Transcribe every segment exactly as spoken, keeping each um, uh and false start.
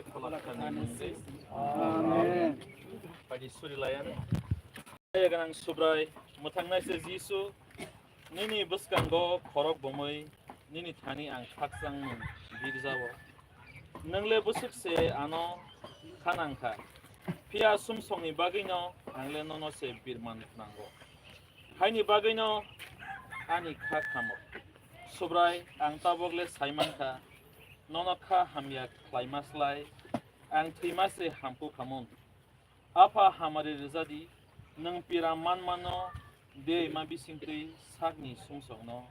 Phola Kwthar ni mung twi. Amen. Phaidi suri layan. Daya gwnang Subrai, mwthangnaisa Jisu, nini bwskango khorok bomwi nini thani ang khakchangmung birjao. Nwng le bwswk se ano kha nang kha, phiya sumsokni bagwino ang le nono se birman nango. Haini bagwino ani kha khamo. Subrai, ang tabok le sai man kha, nono kha hamya khlaima slai ang thwima se hamkuk khamung. Apha hamari rwja di, nwng pira man mano, de ma bising twi sakni sumsokno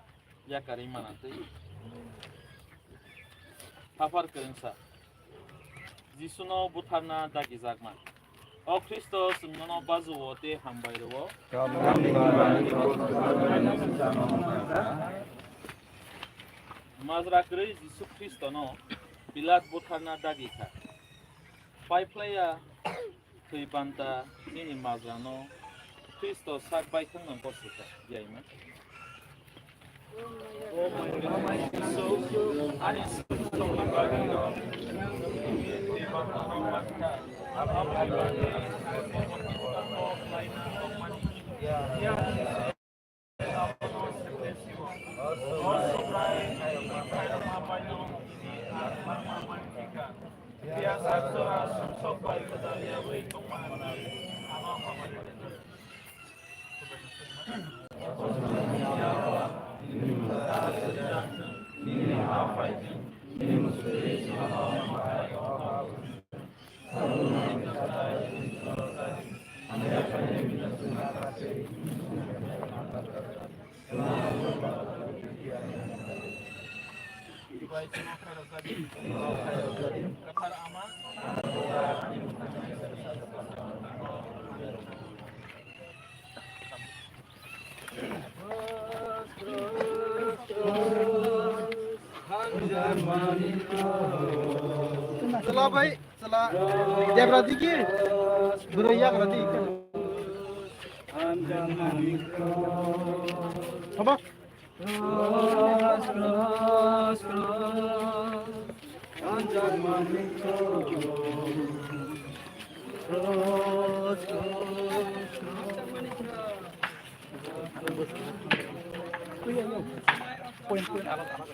yakarwi mana twi. Haphar kwrwngsa, Jisuno butharna dagijakma. O Khristo, chwng nono bajuo tei hambai rwo. Majra kwrwi Jisu Khristono Pilat butharna dagi kha. Paiphlaiya thwi panta nini majrano Khristo sak baithangno gosika, yaima. Chwla bai, chwla. Yagra di ki? Bwrwi yagra di. Thabo. Cross, cross, cross, anjak mani cross. Cross, cross, cross. Point, point, alag, alag.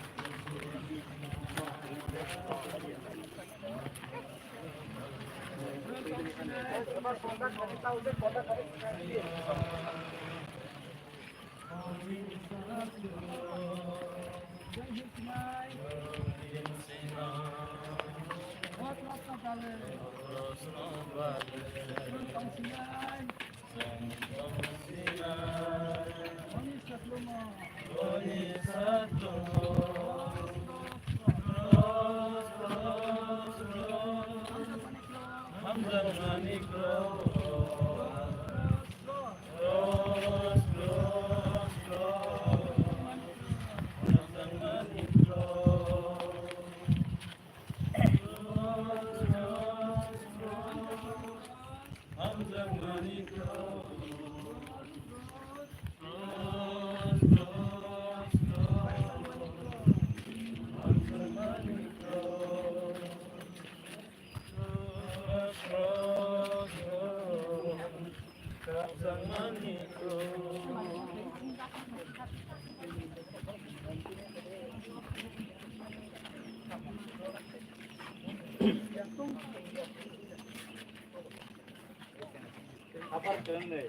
Haphar kwrwngnwi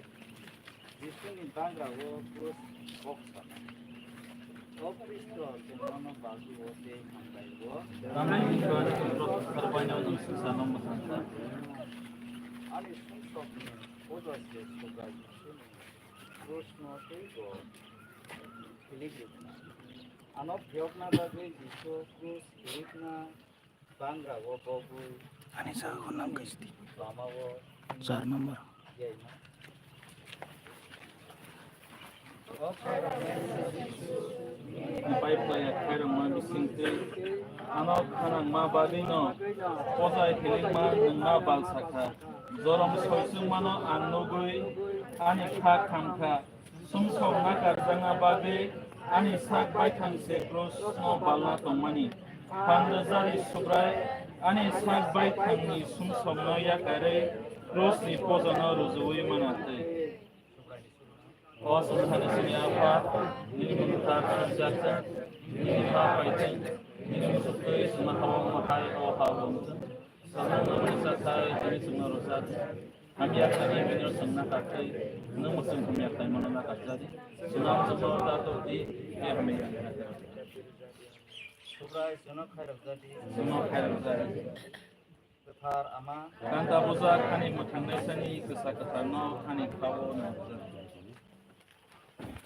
Jisuni bangra o krus boksa. O Khristo, chwng nono bajuo tei hambai rwo. Tamni hwnba chwng rok sarbano nwng swngcharno mwthang kha. Ani sumsokni puja se Subrai Jisuni krusno twibo hilik rwkha. Ano phiyokna bagwi Jisu krus hilikna bangra o bogwi ani saka khornam kaisa di. Lama o char number. Yaima. Pai phlaiya khairokma bisingtwi ano khanangma bagwino pojai hilikma nwngma bal sakha. Jorom soichwngmano ang nugwi ani kha khamkha. Sumsok nakarjakna bagwi ani sak baithang se krusno balna tongmani. Phan rwjari Subrai, Ani sak bai thangni sumsokno yakarwi krosni pojano rujuwi manathwi. O swngcharni simi Apha, nini mungsa thangjakha, nini ha phaithwng, nini musuktwi chwngno ha-o wngma hai o ha-o wngthwng. Samung nangmani chathai tini chwngno rwchapdi. Hamya khlainai bini chwngno nakartwi, nwng bo chwng hamya khlaimano nakarjadi. Chwngno chwngno ta tokdi, tei hamya khlainai. Subrai chwngno khairokjadi. Chwngno khairokjadi. Kwthar Ama. Kanta bujak ani mwthangnaisani kwsa kwtharno ani kha-o nangkukjak.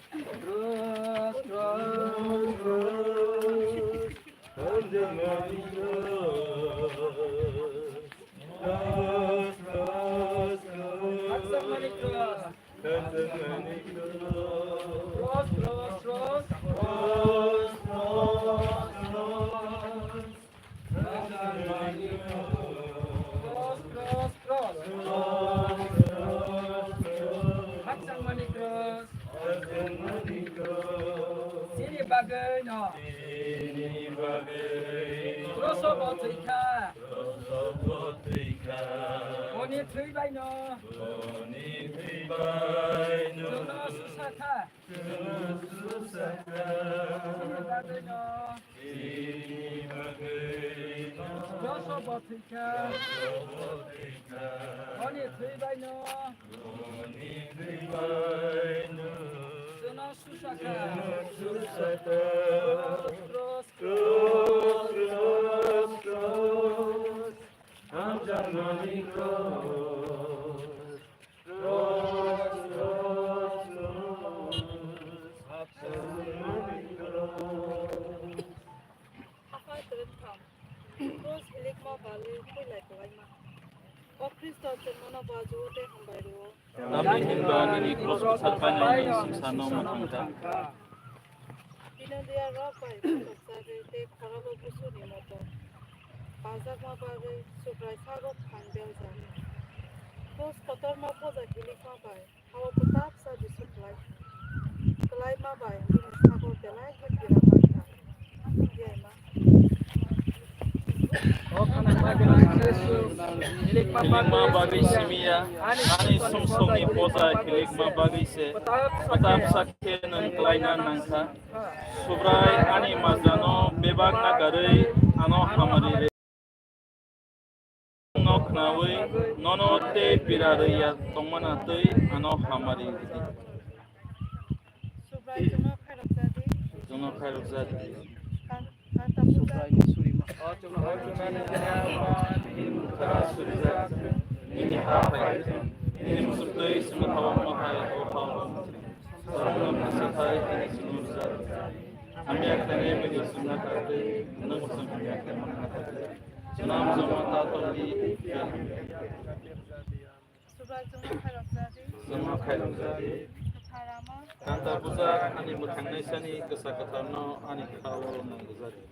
Cross, cross, cross. Hakchangmani cross. Chini bagwi no. Cross o bo thwikha. Boni thwi bai no. Chwngno susakha. Chini bagwi no. Cross o bo thwikha. Boni thwi bai no. Chwngno susakha. Cross, cross, cross. Hamjakmani cross. Haphai kwrwngtham, cross hilikma balwi puilai kwlaima. O Khristo, chwng nono bajuo tei hambai rwo. Tamni hinba nini cross bwsal painani swngcharno mwthangkha. Bini diya rok bai bwsajagwi tei khorabo busuni motom bajakma bagwi Subrai sago phan beljak. Cross kotorma poja hilikma bai hao kwtab sa bisu klai, klaima bai bini sago belai khe pira mankha. Yaima. Hilikma bagwi simiya, ani sumsokni poja hilikma bagwi se, kwtab sa khe nwng klaina nangkha. Subrai ani majrano bebak nakarwi ano hamari rw. Nwng khnaui nono tei pira rwya tongmana twi ano hamari rwdi. Subrai chwngno khairokjadi. Chwngno khairokjadi. Kan-, kanta puja. Subraini surima. Nini ha phai, nini musuktwi chwngno thawa ma hai o ha o. Samung nangmani chathai tini chwngno rwchapdi. Hamya khlainai bini chwngno nakartwi, nwng bo chwng hamya khlaimano nakartwi. Chwngno hamjakma ta tokdi. Subrai chwngno khairokjadi. Chwngno khairokjadi. Kwthar Ama. Kanta bujak ani mwthangnaisani kwsa kwtharno ani kha-o nangkukjadi.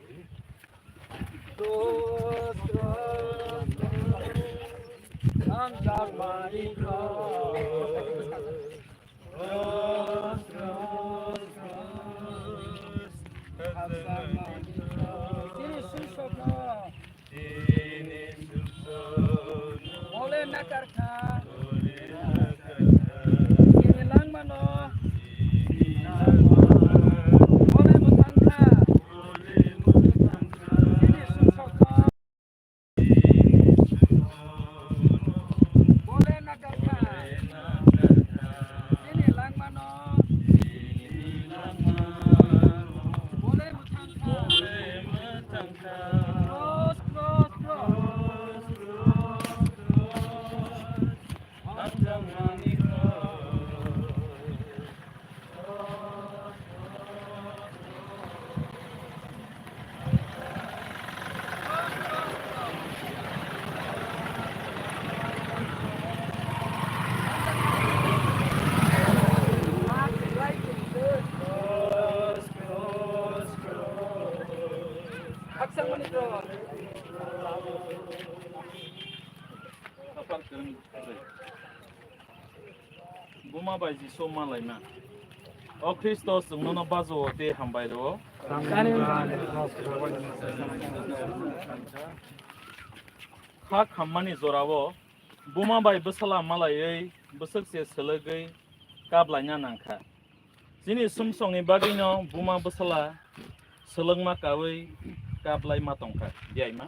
Cross, cross, cross. Hamjakmani cross. Cross, cross, cross. Hamjakmani cross. Chini sumsokno. Bole nakarkha. Chini langmano. Bole mwthangkha. Chini sumsokno. Bole nakarkha. Chini langmano. Bole mwthangkha. Cross, cross, cross. Buma bai Jisu malaima. O Khristo, chwng nono bajo-o tei hambai rw-o. Amen. Kha khammani jorao buma bai bwsala malaiwi bwswk se swlwgwi kap laina nang kha. Chini sumsokni bagwino buma bwsala swlwkma kaui kap lai ma tong kha. Diyaima.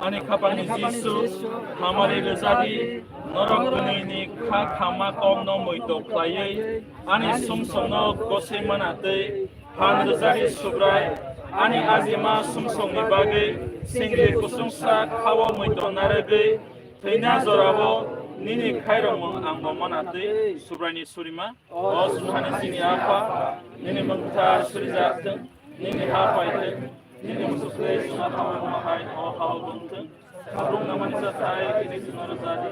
Ani khapangni Jisu, hamari rwjadi, norok bwrwini kha khamma kokno muitok khlaiwi ani sumsokno gosoi mana twi phan rwjadi Subrai, ani ajima sumsokni bagwi singri kusungsa khao muitok narwgwi thwina jorao nini khairokmung ang bo mana twi Subraini surima. O sumsani chini Apha, nini mung kwthar surijak thung, nini ha phai thung, nini muchuk tei chwngno tamo hai o hao tong thung. Sabrung namani cha thai kini chwngno rwjadi.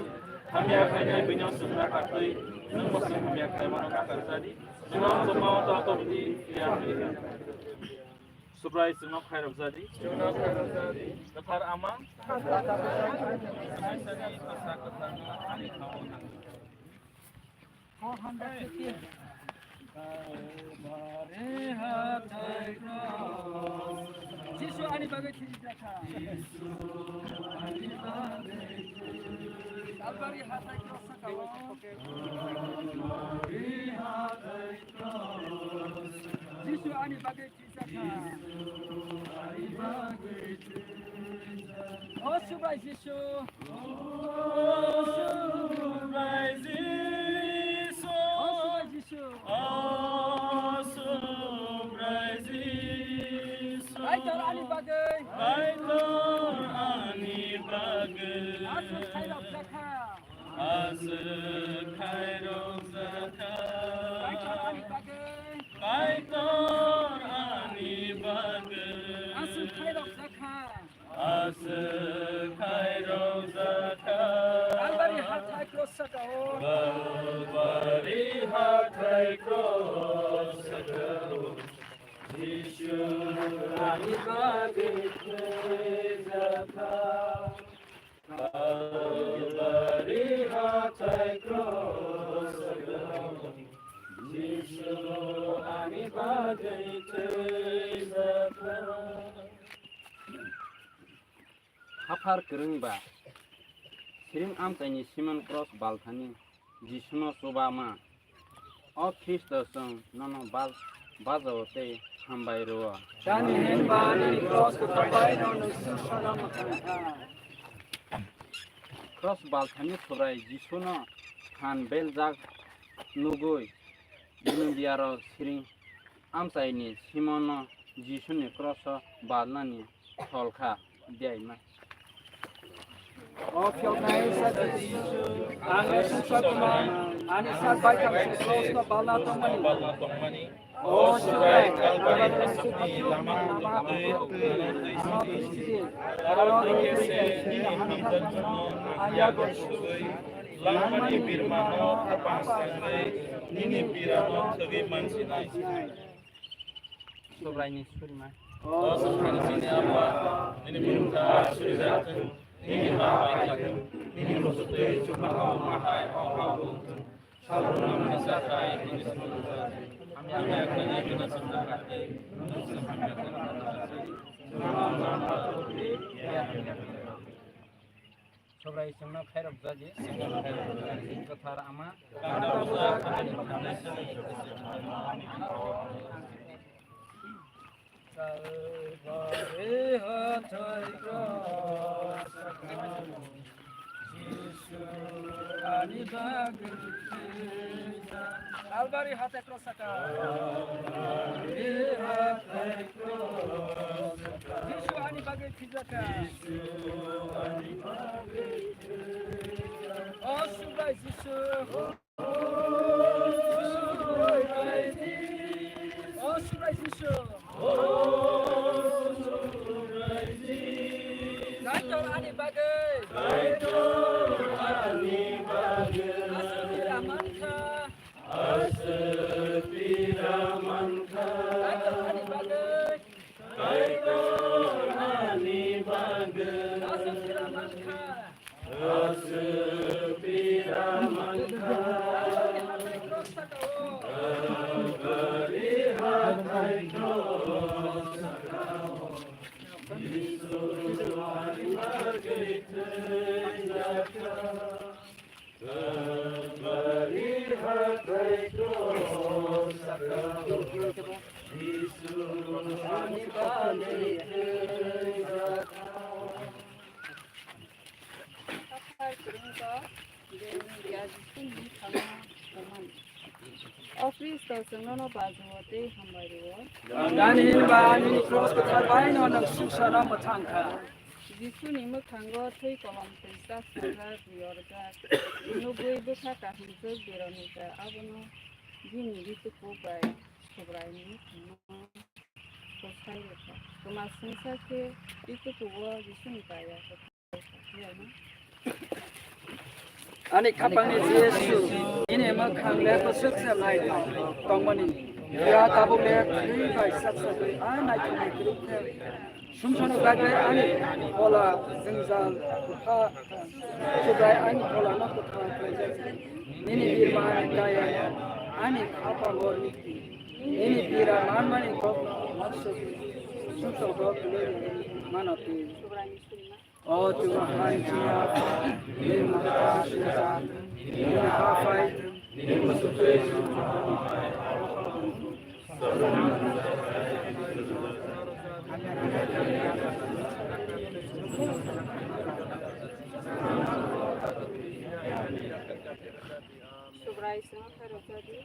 Hamya khainai bini chwng rakha twi, nwng bo chwng hamya khaimano rakha rwjadi. Chwngno tongma o ta tobdi ya. Subrai chwngno khairok jadi. Kwthar Ama. Jisu ani bagwi thwijak kha. Kalbari hathai cross sakao. Jisu ani bagwi O Subrai Jisu. O Subrai Jisu. O Subrai Jisu. O Subrai Jisu. Kaitor ani bagwi. Kaitor ani bagwi. Aswk khairok jakha. Aswk khairok jakha. Kaitor ani bagwi. Kaitor ani bagwi. Aswk khairok jakha. Aswk khairok jakha. Kalbari hathai cross sakao. Kalbari hathai cross sakao. Jisu ani bagwi thwi jakha. Kalbari hathai cross o Jisu ani bagwi thwijak. Haphar kwrwngba, siring amchaini Simon cross balthani Jisuno chuba ma. O Khristo, chwng nono bal-, bajao tei hambai rwo. Tamni hwnba nini cross kwthar bai no nwng swngcharno mwthang kha. Cross balthani Subrai Jisuno phan beljak nugwi, Junudiarok siring amchaini Simono Jisuni cross-o balnani sol kha, diyaima. O phiyoknai sadi, ang swngcharno, ani sak baithang se cross-no balna tongmani. O Subrai, Kalbari hasukni lama twi aro twi se nini hamjakmano yago sugwi langmani birmano khapang sengwi nini birano thwgwi mansinai. Subraini surima. O Subrai chini Ama, nini mungsa surijak thung, nini ha bai thung, nini muchuk twi chukmano mahai o ha bung thung. Subrai chwngno khairok jaji. Kwthar Ama. Kalbari hathai cross sakao. Jisu ani bagwi thwijak. Kalbari hathai cross sakao. Kalbari hathai cross sakao. Jisu ani bagwi thwijak kha. Jisu ani bagwi thwijak. O Subrai Jisu. O Subrai Jisu. Kaitor ani bagwi. Kaitor ani bagwi. Aswk pira mankha. Aswk pira mankha. Kaitor ani bagwi. Kaitor ani bagwi. Aswk pira mankha. Aswk pira mankha. Kalbari hathai cross sakao. Jisu O Khristo chwngno bajo tei hambai rwo. Ani hinba ani kros kwthar bai no nwng suk sana mwthang kha. Jisuni mwkhango thwi kolom twisa swngjak, yorjak, nugwi bwkha kahimjwk Beronika, abono bini rituku bai Subraini thangno bwsai rwkha. Kwma swngsa khe ritukuo Jisuni kaya kwthar. Ani khapangni Jisu, nini mwkhang le kwswk se nai tongmani. Ya tabuk le thwi bai sak sagwi a naithokni kwrwng khe sumsokno bagwi ani phola jwngjal bwkha Subrai ani pholano kwthar khlaijak. Nini birma ani kaya ani khapango rikdi. Nini bira manmani kokno uansugwi sumsokgo kwlwi mano twi. O Chubahan chini Apha, nini mungsa swijak, nini ha phai, nini muchuk twi Subrai swngo khairokjadi.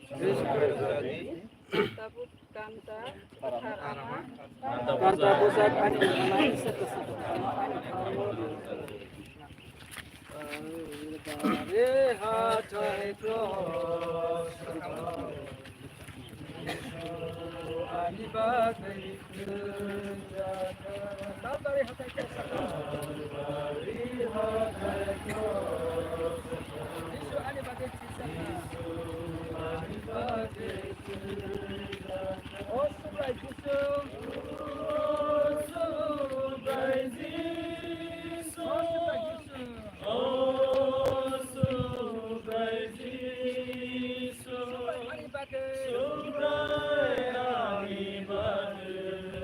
Tabuk kanta kwthar ama. Kanta bujak ani hwnwi ani sakha sakha ani thango. Are hathai kro. Ani bagwi. Subrai ani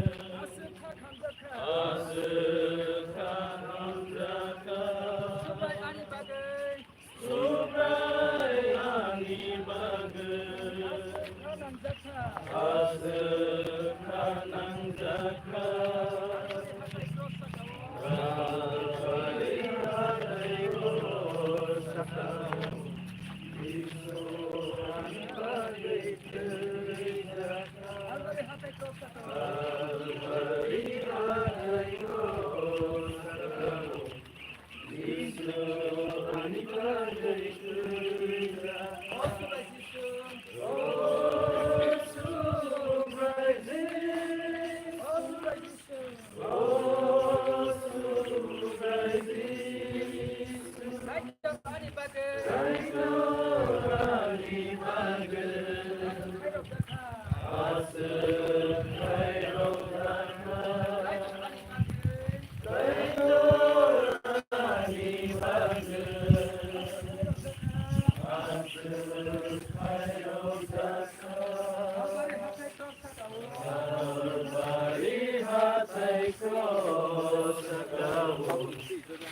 bagwi. Aswk kha hamjakha. Aswk kha hamjakha. Subrai ani bagwi. Subrai ani bagwi. Aswk kha nangjakha. Aswk kha nangjakha.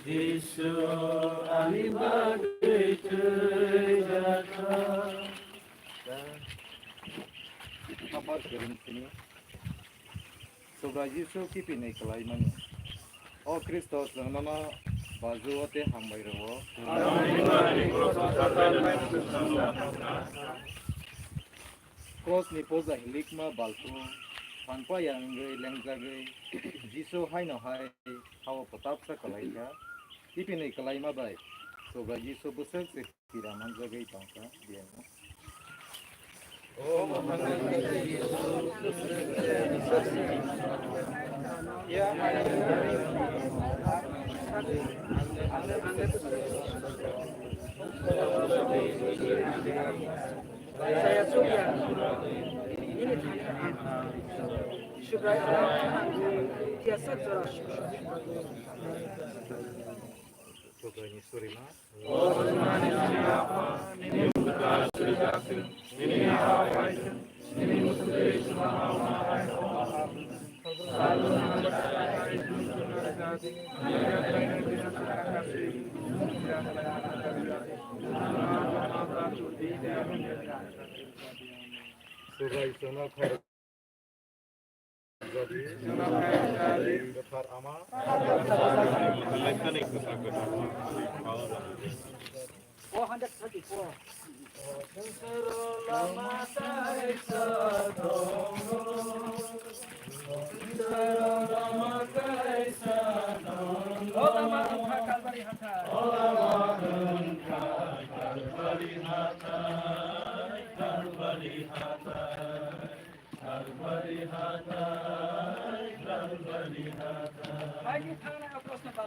Jisu ani bagwi thwijakha. Subrai Jisu kipinwi kwlaimani. O Khristo, chwng nono bajuo tei hambai rwo. Krosni poja hilikma balkhu thangpa yang wngwi lengjagwi Jisu haino hai hao kwtapsa kwlaikha. Kipinwi kwlaima bai Subrai Jisu bwswk se kira manjagwi tongkha biyangno. Subraini surima.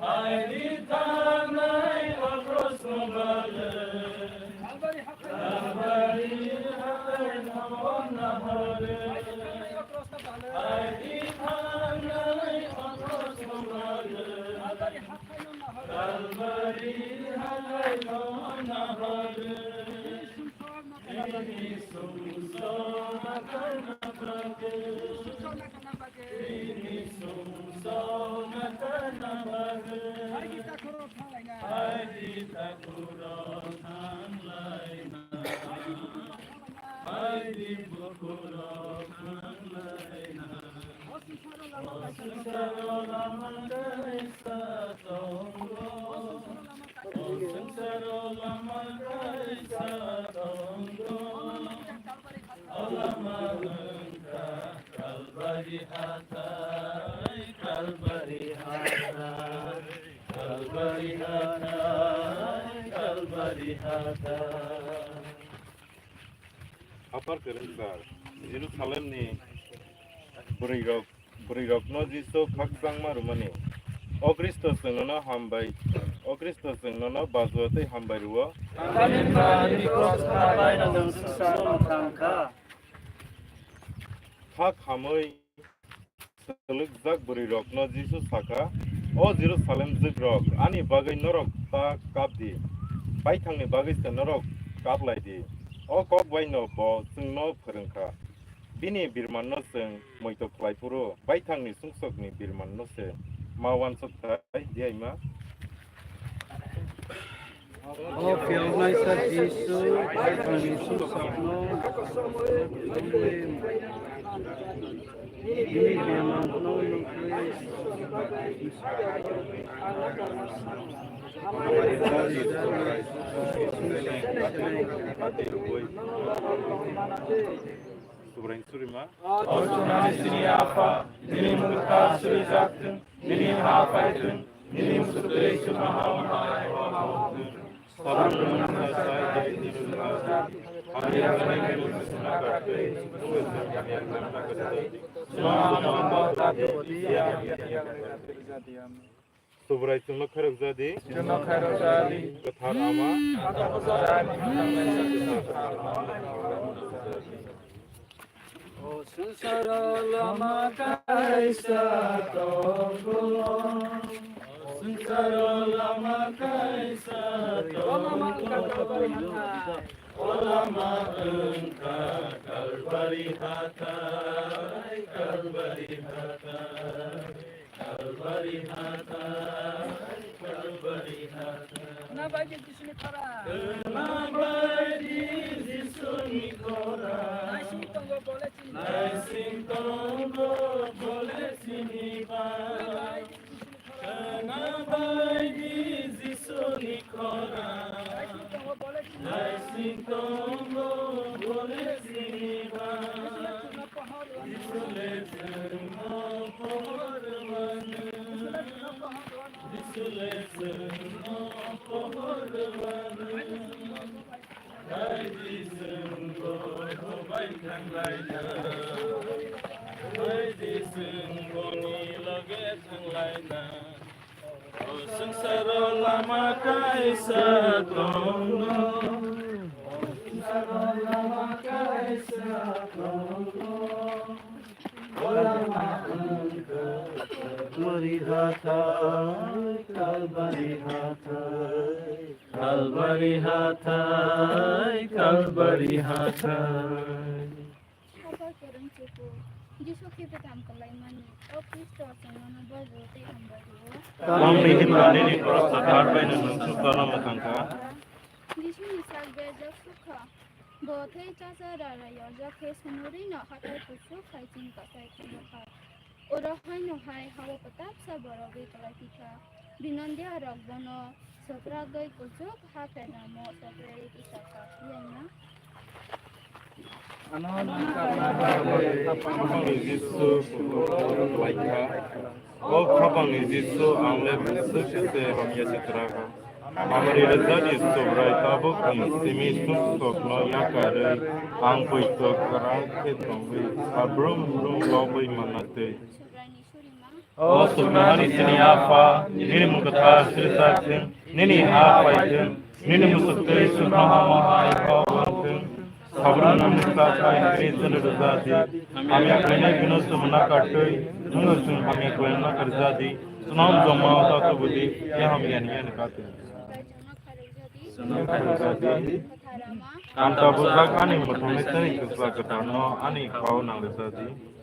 Haidi thangnai o prosno bale. Kalbari hathai no nahore. Haidi thangnai o prosno bale. Kalbari hathai no nahore. Bini sumsok na kana bage. Bini sumsok na kana bage. Haidi takhoro thanglaina. Haidi takhoro thanglaina. Haidi bukhoro thanglaina. O sumsaro lama kaisa tongo. O sumsaro lama kaisa tongo. O lama wngkha Kalbari hathai, Kalbari hathai, Kalbari hathai, Kalbari hathai. Apar kwrwngsa Jerusalemni bwrwirok, bwrwirokno Jisu khakchangma rwmani. O Khristo, chwng nono hambai, o Khristo, chwng nono bajua tei hambai rwo. Tamni ba nini cross kha bai no nwng swngcharno mwthang kha. Khak hamwi swlwkjak bwrwirokno Jisu sakha, "O Jerusalem jwkrok, ani bagwi norok ta kap di, baithangni bagwi se norok kap lai di." O kok bai no bo chwngno phrwng kha. Bini birmanno chwng muitu khlai phuru baithangni sumsokni birmanno se ma uansuk thai, diaima. O phiyoknaisa Jisu, baithangni sumsokno bini birmanno nukwi Subraiyung surima. O chuknani chini Apha, nini mung kwthar surijak thung, nini ha phai thung, nini muchuk twi chuknoha o hai o ha o thung. Sabun rwmani sa sa hai tini swnamjak, hamya khlai nini swnamjak twi, nungwi hamya khlai nini kwthar. Chwng ano bwkha tei ya. Subrai chwngno khairok jadi. Chwngno khairok jadi. Kwthar Ama. O swngcharo lama kaisa tongo. Swngcharo lama kaisa tongo. O lama wngkha Kalbari hathai, Kalbari hathai. Kalbari hathai, Kalbari hathai. Khwna bai di Jisuni khorang. Khwna bai di Jisuni khorang. Naising tongo bole chini ba. Naising tongo bole chini ba. Khwna bai di Jisuni khorang. Khwna bai di Jisuni khorang. Naising tongo bole chini ba. Naising tongo bole chini ba. Jisule chwngno pohor mano. Jisule chwngno pohor mano. Hai di chwng bo bai thanglaina. Hai di chwng boni loge thanglaina. O swngcharo lama kaisa tongo. O swngcharo lama kaisa tongo. O lama wngkha Kalbari hathai, Kalbari hathai, Kalbari hathai, Kalbari hathai. Apha kwrwng chuku, Jisu khe bwtham kwlaimani, o Khristo chwngno bajio tei hambai rwo. Tamni hwnba nini khoroksa kar baino nwng sukano mwthang kha. Jisuni sak berjak sukha. Bo thwi chacha rara yorjak khe sunurino hathai kuchuk hai chini kasai phunukha. Oro haino hai hao kwtapsa borogwi kwlai phikha. Binondia rok bono sopragwi kuchuk ha pherna mo sopragwi kisa kha. Yaima? Khapangni Jisu, O khapangni Jisu, ang le bwswk se hamya se kwrak. Hamari rwjadi Subrai tabuk ni simi suk sokno yakarwi ang poito kwrak khe tongwi sa brum brum lobwi manna twi. O Subraiyani sini Apha, nini mung kwthar sirjak thung, nini ha phai thung, nini musuktwi sukno hamo hai kok wng thung. Sabrumno nini kwthar khai nini chwngno rwjadi. Hamya khlainai bino chwng nakar twi, nwngno chwng hamya khlaina nakar jadi. Swnam joma ta tubudi, ya hamya ni ya ni kati. Kanta bwsajak ani mwthangni tani kwchla kwtharno ani khao nang rwjadi.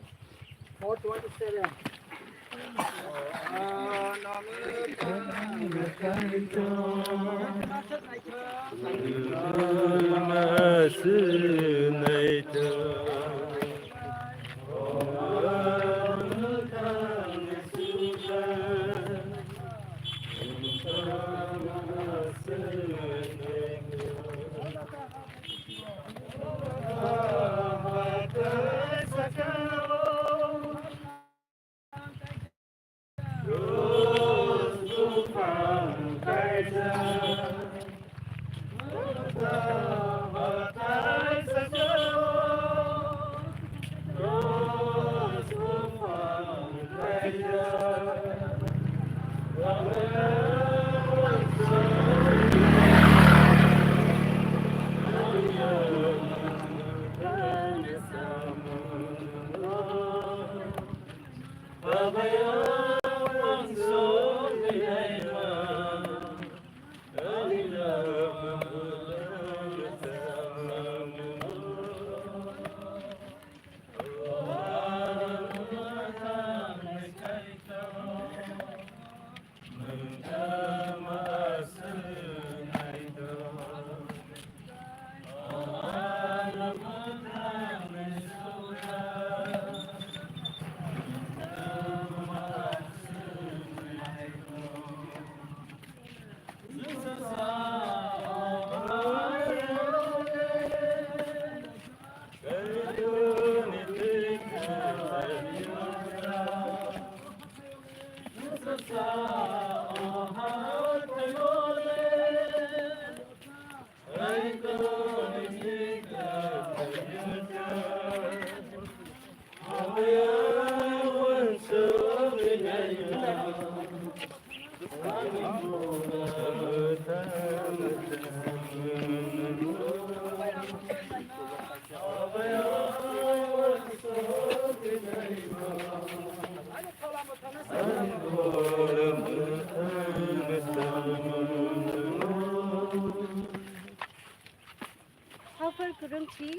Haphar kwrwngsi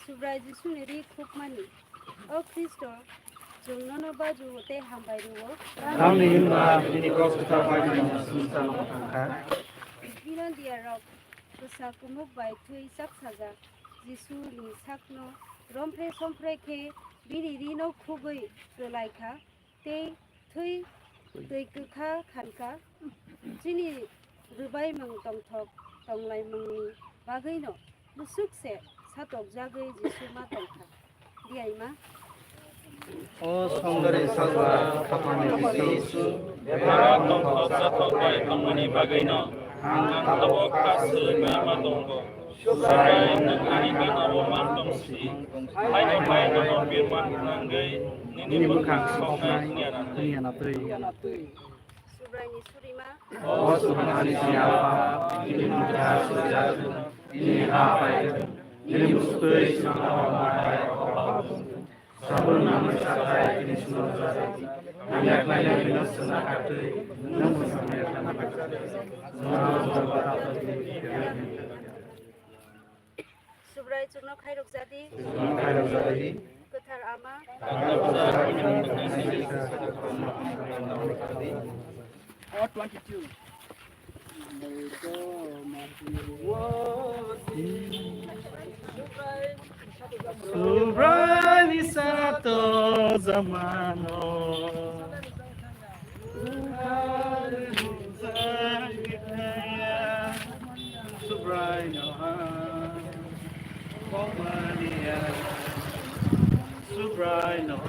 Subrai Jisuni ri khukmani. O Khristo, chwng nono baju tei hambai rwo. Tamni hwnba nini kok kwchak bai nini sumsano mwthang kha. Bino diyarok bwsa kumuk bai thwi chapsajak Jisuni sakno romphre somphre khe bini rino khugwi rwlai kha. Tei thwi twi kwkha khankha, chini rwbaimung tongthok tonglaimungni bagwino bwswk se satokjagwi Jisu ma tongkha. Diyaima. O songdari salba khapangni Jisu, bebak tongthok sathok bai tongmani bagwino ang tabok kha swrwngwi ma tongo. Subrai, nwng ani gana-o man tong si, haino bai nono birman gwnangwi nini bwkhak soknai wngya na twi. Subraini surima. O Subraini surima, nini bwkhak sokjak, nini ha phai, nini bwswtwi swnamwi bai. Sabun nangwi sathai tini sumajak. Hamya khlainai bino swnna khatwi, nwng bo hamya khlainai. Subrai chukno khairok jadi. Chukno khairok jadi. Kwthar Ama. Kwthar Ama. Or twenty-two. Subraiyung sato jamano. Subraiyung Subraiyung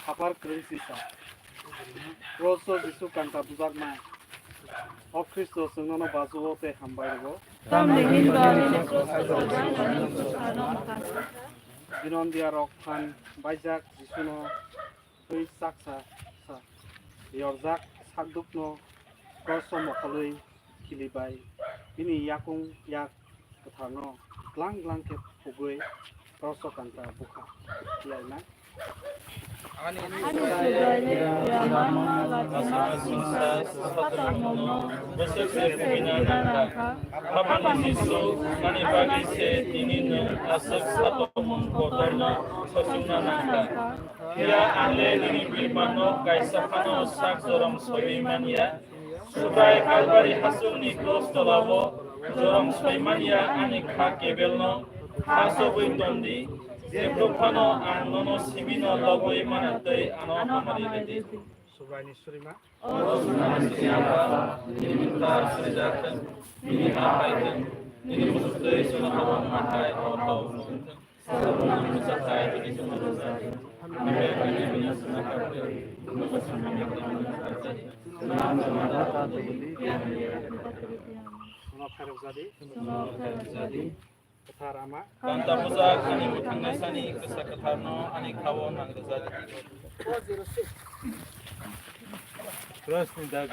Hapar kwrwi sisa. Kroso Jisu kanta bujakma. O Khristo, chwng nono bachugo tei hambai rwgo. Tamni hinba nini kroso sajak nini bwsano mwthangsa. Dinondia rok phan baijak Jisuno twi chaksa sa. Yorjak sakdukno kroso mokolwi khilibai bini yakung yak kwtharno glang glang khe phugwi kroso kanta bukha laina. Ani Subraiyung, ya mangma lachima singsa satok mokno bwswk se bwkha nangkha. Hapani Jisu, ani bagwi se tini nwng aswk satok mung kotorno sosingna nangkha. Phiya ang le nini bwrwimano kaisa phano sak jorom soiwi man ya. Subrai Kalbari hasongni kros tolao jorom soi man ya ani kha kebelno kha sogwi ton di, jephru phano ang nono sibino lobwi mana tei ano hamari rw di. Subraini surima. O Subraini surima, nini mung ta srijak thung, nini ha phai thung, nini muchuk twi chwngno hao wng ma hai o hao wng thung. Kwthar Ama. Kanta bujak ani mwthangnai sani kwsa kwtharno ani khao nang rwjak. Cross ni dag.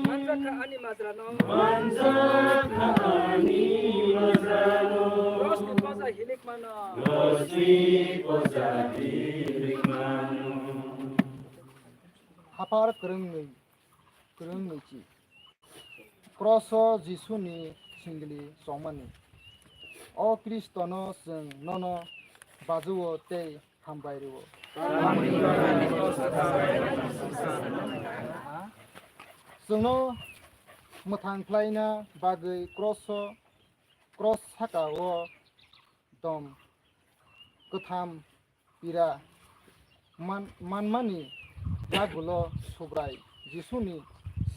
Manjakha ani majrano. Manjakha ani majrano. Rosni poja hilik mano. Rosni poja hilik mano. Haphar kwrwngwi, kwrwngwi chi. Kroso Jisuni singili chongmani. O Khristono chwng nono bajuo tei hambai rwo. Chwngno mwthang khlaina bagwi kroso, kros saka-o dom kwtham pira man-, manmani yagulo Subrai Jisuni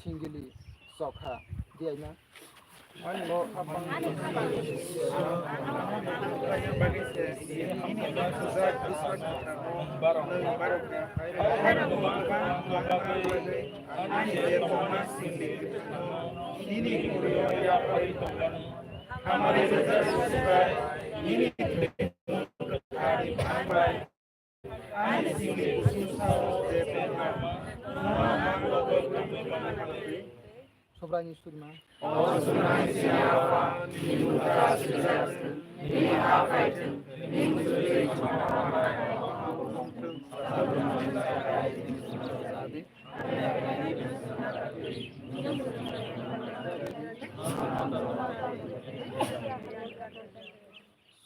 singili chokha diyaina. Subraini surima.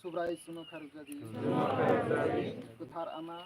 Subrai chwngno kharokjadi. Kwthar Ama.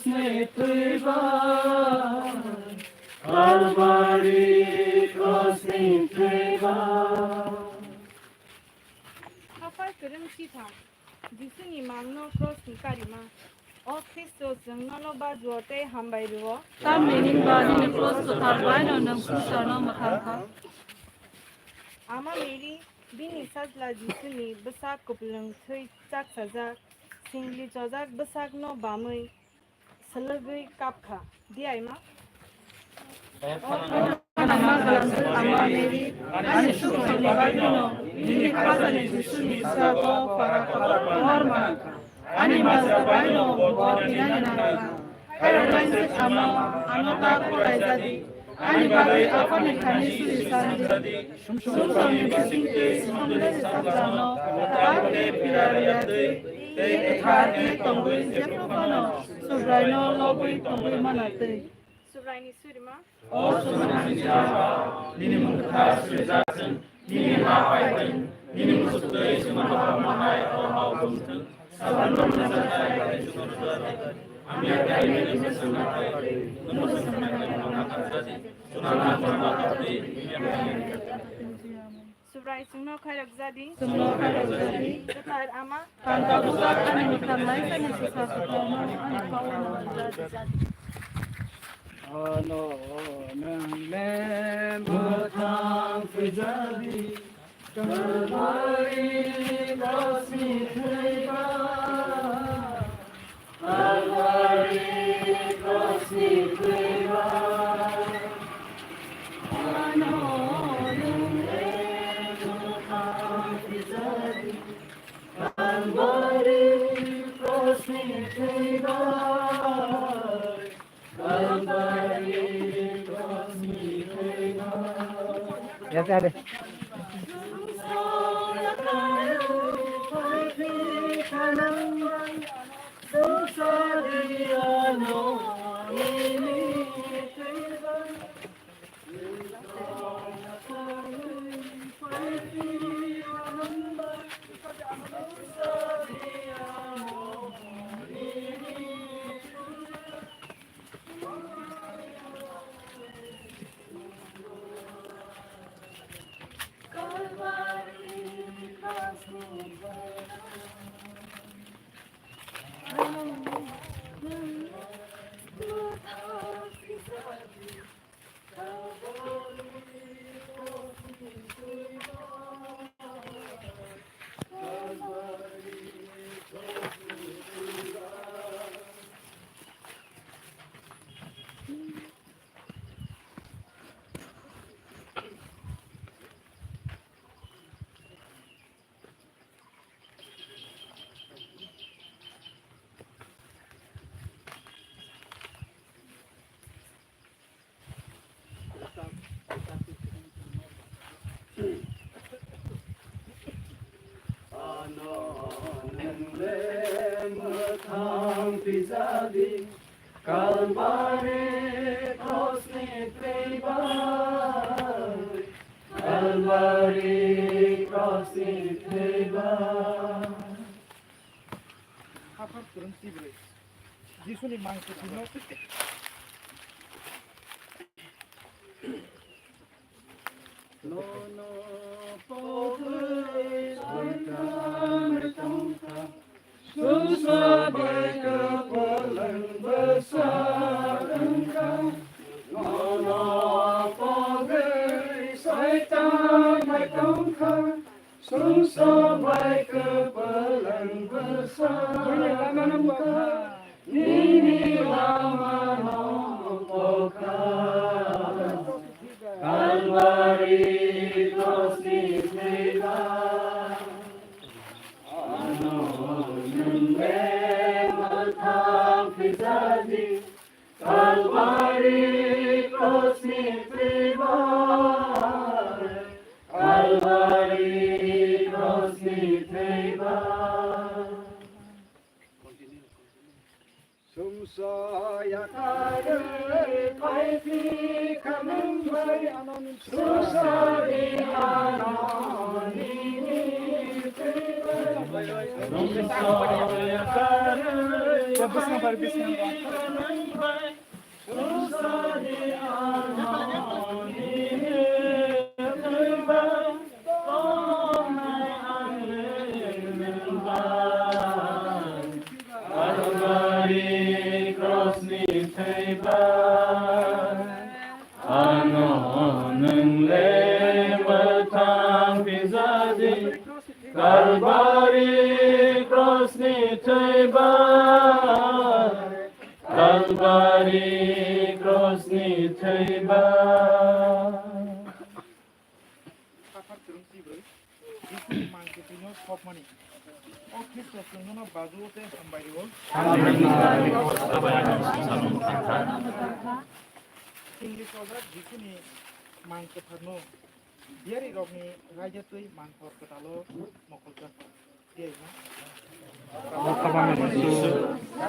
Ni thwiba, Kalbari krosni thwiba. Haphai kwrwng sitham, Jisuni mangno krosni karima. O Khristo, chwng nono bajuo tei hambai rwo. Tamni hwnba nini kros kwthar baino nwng swngcharno mwthang kha. Ama Mary, bini sajla Jisuni bwsak kupulung thwi chaksajak, singli chojak bwsakno bamwi swlwgwi kap kha. Diaima. Ama Mary, ani sukhni bagwino nini khajani Jisuni bwsago para kotor manang kha. Ani majra baino bo tinani nang kha. Khairoknaisik Ama, ano ta khwlaijadi. Ani bagwi Aphani thani suri sandi. Sumsokni bisingtwi Sumsokni sajlano ta khe pira rwya twi, tei kwthar khe tongwi jephru phano Subraino lobwi tongwi mana twi. Subraini surima. O Subraini Aba, nini mung kwthar surijathwng, nini ha phaithwng, nini muchuk twi chwngno kaham hai o hao tongthwng. Sabrang rok najaknai bai chuknono jora tei hamya tei hamya ni bwswk nathai tei nwng bwswk nathai rok nathar jadi. Chwngno nang chwngno kaham tei hamya ni. Subrai chwngno khairok jadi. Chwngno khairok jadi. Kwthar Ama. Panta bwsak ani mwthang naisani swsa swkangno ani kok-no jadi. Ano nwng le mwthang thwijadi. Kalbari krosni thwiba, Kalbari krosni thwiba, ano nwng le mwthang thwijadi. Kalbari krosni thwiba. Yes, sir. Ano nwng le mwthang thwijadi, Kalbari krosni thwi bai, Kalbari krosni thwi bai. Haphar kwrwng chibrwi. Jisuni mangkwthwino. Nono pogwi Soitan tongkha, Sumsa bai kwpwlwng bwsa wngkha. Nono pogwi Soitan bai tongkha, Sumsa bai kwpwlwng bwsa wngkha. Nini lama no pokha, Kalbari krosni thwi bai. Ano nwng le mwthang thwijadi, Kalbari krosni thwi bai. Kalbari krosni thwi bai. Sumsa yakarwi phaiphi kha nwng bai, sumsa di ano nini thwi Kalbari krosni thwi bai, ano nwng le mwthang phi jadi. Kalbari krosni thwi bai, Kalbari krosni thwi bai. Khaphar kwrwng chibrwi, Jisuni mang kwthwino sokmani. O Khristo chwngno bajuo tei hambai rwo. Chwngni Chojak Jisuni mang kwtharno diyarirokni raida twi mangkhor kwtalo mokoljak.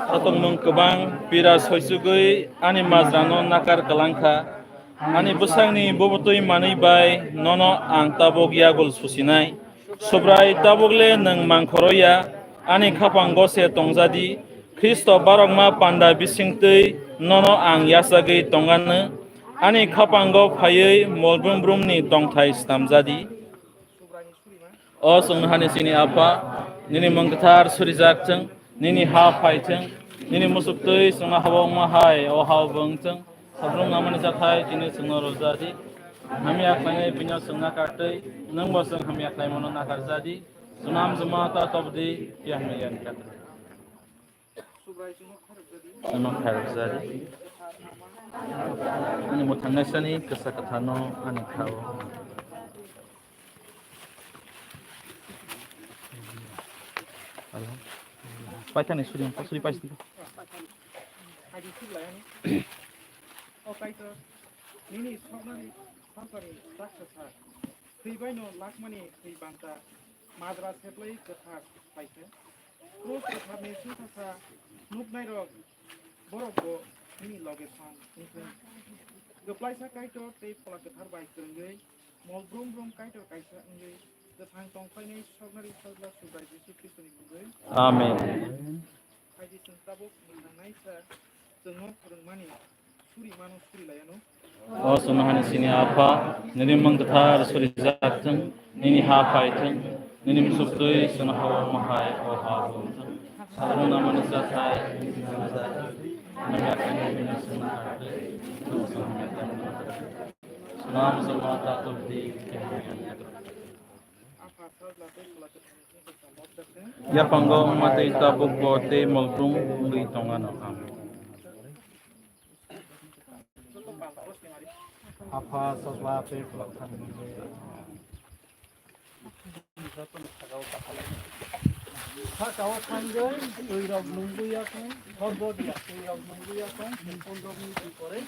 Khatungmung kwbang pira soisugwi ani majrano nakar kwlangkha. Ani bwsakni bubutwi manwi bai nono ang tabuk yagul susinai. Subrai, tabuk le nwng mangkhoro ya, ani khapango se tongjadi. Khristo barokma panda bisingtwi nono ang yachagwi tongano. Ani khapango phaiwi molbrum brumni tongthai stamjadi. O chwngno hani chini Apha, nini mung kwthar surijak chwng, nini ha phai chwng, nini musuktwi chwngno habo wngma hai o hao bo wng chwng. Sabrung namani chathai chini chwngno rwjadi. Hamya khlainai bini chwngno kartwi, nwngbo chwng hamya khlaimano nakarjadi. Chwngno hamjwkma ta tobdi, phiya hamya yani kartwi. Ano khairok jari. Ani mwthangnaisani kwsa kwtharno ani khao. Paithani suri, suri paisi. O Kaitor, nini soknani salpari saksa sa. Thwi baino lakmani thwi banta majra seplai kwthar khlaikha. Krus kwtharni sukha sa nuknairok borokbo nini loge thang wngthung. Kwplaisa Kaitor tei Phola Kwthar bai kwrwngwi mol brum brum Kaitor kaisa wngwi kwthang tongphainai soknari Sajla Subrai Jisu Khristoni mungwi. Amen. Phaidi chwng tabuk mwthangnaisa chwngno phwrwngmani suri mano suri laiano. O chwngno hani chini Apha, nini mung kwthar surijak thung, nini ha phai thung, nini musuktwi chwngno hao wngma hai o ha bo wng thung. Sabrung namani chathai, nini yakni bini chwngno kartwi, chwngno hamya khlaimano. Chwngno hamjwkma ta tubdi, Yapango wngma tei tabukbo tei molbrum wngwi tongano ang. Apha Sajla tei Phola Kwthar. Sakao thangwi twi rok nungwi yakung, hor bodia twi rok nungwi yakung, pondro minute pore.